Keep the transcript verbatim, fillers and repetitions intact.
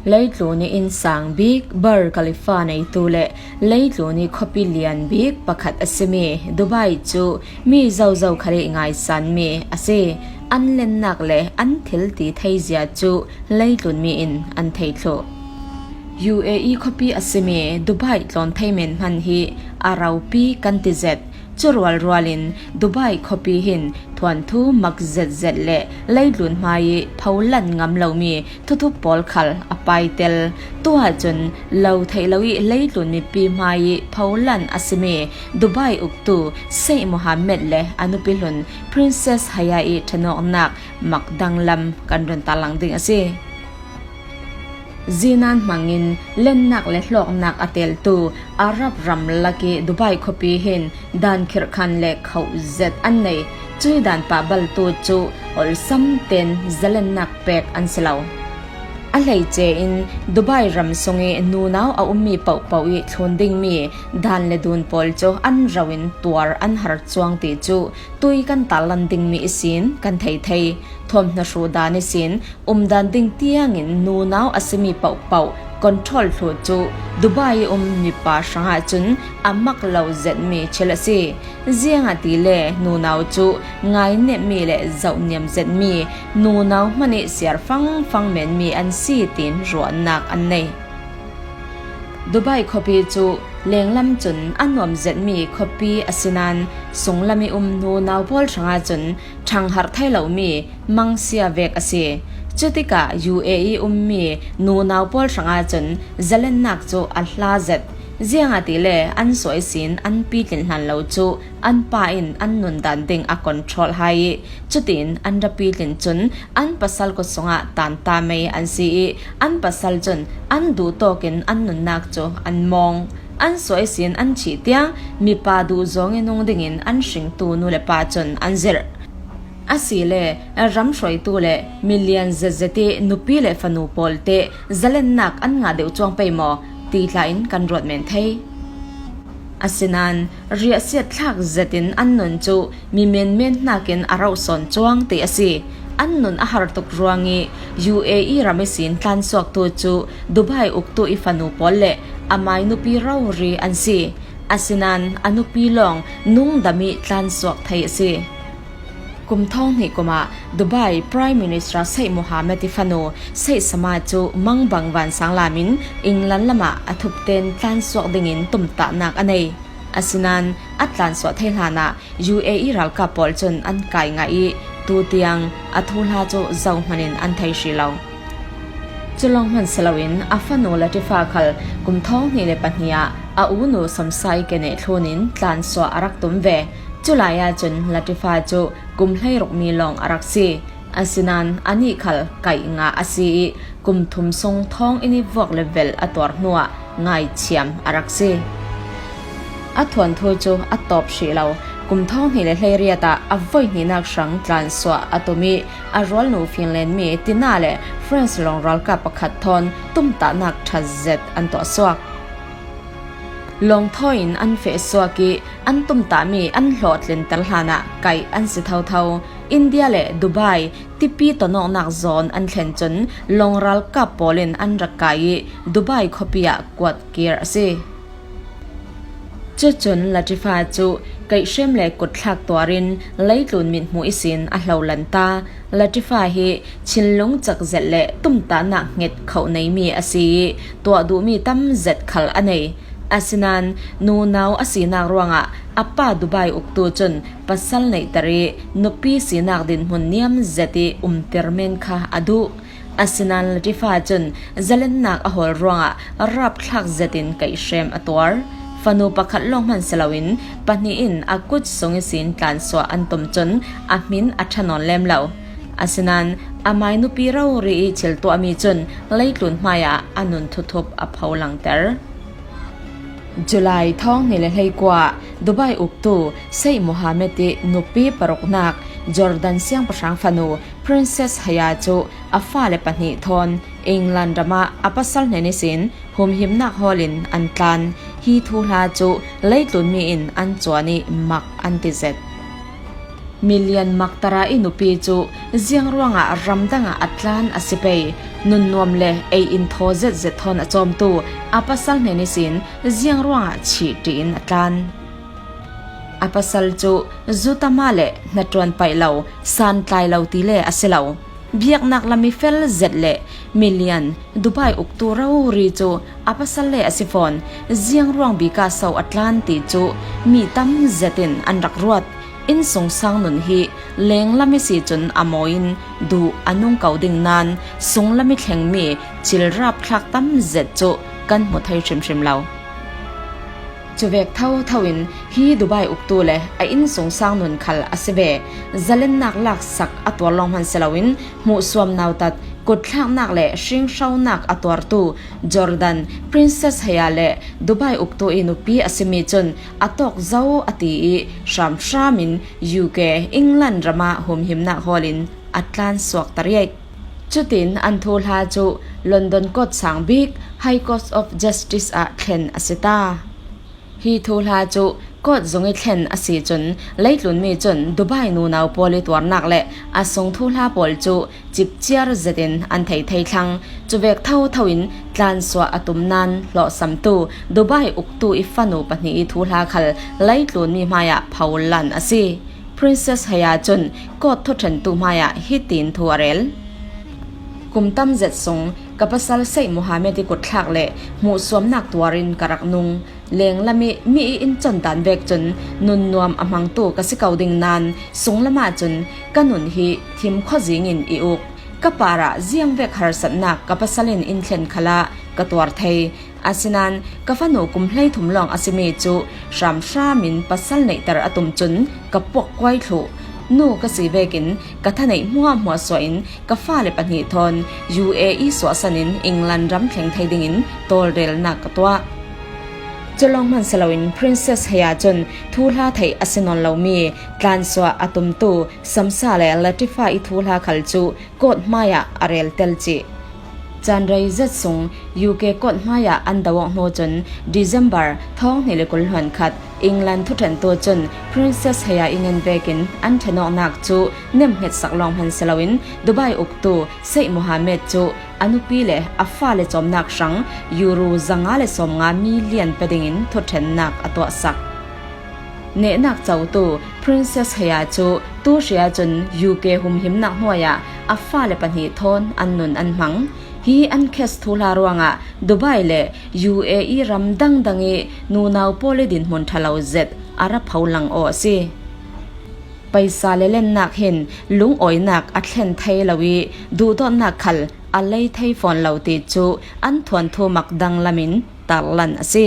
Leitlun i innsang bik Burj Khalifa neitu le leitlun i khuapi lian bik pakhat a simi Dubai cu mi zozo khal i ngaisan mi a si. An lennak le an thil ti theizia cu leitlun mi in an thei thluh. U A E khuapi a simi Dubai tlawn thei men hman hi a ropi kan ti zet. Cu rualrual in Dubai khuapi hin thuanthu mak zetzet le leitlun hmai i pholan ngam lomi thuthup pawl khal a paitel. Tuah cun lo theih lo i leitlun mipi hmai i pholan a simi Dubai uktu Sheikh Mohammed le a nupi hlun Princess Haya i ṭhanawknak mak danglam kan run tarlang ding a si. Zinan hmangin lennak le hlawknak a teltu Arab ram lak i Dubai khuapi hin dan khirhkhan le khoh zet an nei. Cui dan pah baltu cu awlsam ten zalennak pek an si lo. A hleice in Dubai ram sung i nunau a ummi pohpoh i thlun dingmi dan le dun pawl cu an ro in tuar an har cuang ti cu tui kan tarlan dingmi ihsin kan thei thei. Thuamhnaw hruh dan ihsin umdan ding tiangin nunau a simi pohpoh control thluh cu Dubai i um mipa hrangah cun a mak lo zetmi thil a si. Ziangahtile nunau cu ngainemhmi le zohniam zetmi, nunau hmanh i siar fangfang menmi an si tiin ruahnak an nei. Dubai khuapi cu lenglam cun a nuam zetmi khuapi a si nain sunglam i um nunau pawl hrangah cun ṭhangharh thei lomi mangsia vek a si. Cutikah U A E i ummi nunau pawl hrangah cun zalennak cu a hla zet. Ziangahtile an suah ihsin an pitlin hlan lo cu an pa in an nundan ding a control hai i cutin an ra pitlin cun an pasal kut sungah tanta mei an si i an pasal cun an duh tawkin an nunnak cu an mawng. An suah ihsin an thih tiang mipa duh zawng i nung dingin an hringtu nu le pa cun an zirh. Asile ram hruaitu le milian zetzet i nupi le fanu pawl te zalennak an ngah deuh cuang pei maw ti tla in kan ruat men thei. Asinain riahsiat thlak zetin an nun cu mi menmen hnakin a rauh sawn cuang ti a si. An nun a har tuk ruang i U A E ram ihsin tlansuaktu cu Dubai uktu i fanu pawl le amai nupi rori an si. Asinain a nupi lawng nungdam i tlansuak thei a si. Kum thawng hnih kum ah Dubai Prime Minister Sheikh Mohammed i fanu Sheikh Sama cu mangbang vansang lam in England lam ah a thupten tlansuak dingin tumtahnak a nei. Asinain a tlansuah thei hlan ah U A E ralkap pawl cun an kai ngah i tu tiang a thuhla cu zohman in an thei hrih lo. Cu lawng hmanh si loin a fanu Latifa khal kum thawng hnih le pahnih ah a unu Samsa i ke neh thlun in tlansuah a rak tum ve. Cu lai ah cun Latifa cu kum hleiruk mi lawng a rak si. Asinain anih khal kaih ngah a si i kum thum sung thawng inn i vuak le velh a tuar hnuah ngaithiam a rak si. A thuanthu cu a tawp hrih lo. Kum thawng hnih le hleiriat ah a voihnihnak hrang tlansuah a tum i a rualnu Finland mi Tina le France lawng ralkap pakhat thawn tumtahnak ṭha zet an tuah suak. Lawng thawi in an feh suak i an tumtahmi an hlawhtlinter hlan ah kaih an si thotho. India le Dubai tipi tonawknak zawn an thlen cun lawng ralkap pawl in an rak kai i Dubai khuapi ah kuat kir a si. Cucun Latifa cu kaihhrem le kutthlak tuar in leitlun mithmuh ihsin a hlolan ta. Latifa hi thinlung cak zet le tumtahnak hnget khoh neimi a si i tuah duhmi tam zet khal a nei. Asinain nunau a sinak ruangah a pa Dubai uktu cun pasal neihter i nupi sinak dinhmun niam zet i umter men kha a duh. Asinain Latifa cun zalennak a hawl ruangah rapthlak zetin kaihhrem a tuar. Fanu pakhat lawng hmanh si loin pahnih in a kut sung ihsin tlansuah an tum cun a hmin a ṭha nawn lem lo. Asinain amai nupi rori i thil tuahmi cun leitlun hmaiah a nun thuthup a pho langter. July thawng hnih le hleikua ah Dubai uktu Sheikh Mohammed i nupi paruknak Jordan siangpahrang fanu Princess Haya cu a fale pahnih thawn England ram ah a pasal hnen ihsin humhimnak hawl in an tlan. Hi thuhla cu leitlun mi in an cuan i mak an ti zet. Milian maktara i nupi cu ziang ruangah ramdang ah a tlan a si pei. Nunnuam le ei inthaw zetzet thawn a cawmtu a pasal hnen ihsin ziang ruangah chih ṭihin a tlan. A pasal cu zutama le hnaṭuan paih lo, santlai lo ti le a si lo. Biaknak lam i fel zet le milian Dubai uktu rori cu a pasal le a si fawn, ziang ruang bika so a tlan ti cu mi tam zetin an rak ruat. Innsungsang nun hi lenglam i si cun a mawi in duh a nung ko ding nain sunglam i thlengmi cilrap thlak tam zet cu kan hmu thei hrimhrim lo. Cuvek thotho in hi Dubai uktu le a innsungsang nun khal a si ve, zalennak laksak a tuar lawng hman si loin hmuhsuam nautat, kutthlaknak le hringhronak a tuartu Jordan Princess Haya le Dubai uktu i nupi a simi cun a tawk zo a ti i hramhram in U K, England ramah humhimnak hawlin a tlan suakter i. Cutin an thuhla cu London Court sang bik, High Court of Justice ah thlen a si ta. Hi thuhla cu court zung i thlen a si cun leitlunmi cun Dubai nunau pawl i tuarnak le a sung thuhla pawl cu cipciar zetin an thei thei thlang. Cuvek thotho in tlansuah a tum nain hlawhsamtu Dubai uktu i fanu pahnih i thuhla khal leitlunmi hmaiah pholan a si. Princess Haya cun court thuṭhentu hmaiah hitin thu a rel. Kum tam zet sung ka pasal Sheikh Mohammed i kutthlak le hmuhsuamnak tuarin ka rak nung. Lenglam i mi i incawn dan vek cun nunnuam a hmangtu ka si ko ding nain sunglam ahcun ka nun hi thim khuazing in i uk. Ka parah ziangvek harsatnak ka pasal in in thlen khalah ka tuar thei. Asinain ka fanu kum hleithum lawng a simi cu hramhram in pasal neihter a tum cun ka puakkuai thluh. Nu ka si vekin ka thaneih hmuahhmuah suah in ka fale pahnih thawn U A E suahsan in England ram thleng thei dingin tawlrelnak ka tuah. Cu lawng hman si loin Princess Haya cun thuhla theih a si nawn lomi tlansuah a tumtu Shamsa le Latifa i thuhla khal cu court hmaiah a rel tel cih. Caan rei zet sung U K court hmaiah an do awk hnu cun December thawng hnih le kul hluan khat England thuṭhentu cun Princess Haya i ngen vekin an ṭhen awknak cu nemhngetsak lawng hman si loin Dubai uktu Sheikh Mohammed cu a nupi le a fale cawmnak hrang euro zanga le sawmnga million pe dingin thuṭhennak a tuahsak. Nehnak cotu Princess Haya cu tu hri ahcun U K humhimnak hnuai ah a fale pahnih thawn an nun an hmang. Hi an case thuhla ruangah Dubai le U A E ram dangdang i nunau pawl i dinhmun ṭhalo zet a ra pho lang aw a si. Paisa le lennak hin lungawinak a thlen thei lo i duhdawtnak khal a lei thei fawn lo ti cu an thuanthu mak danglam in tarlan a si.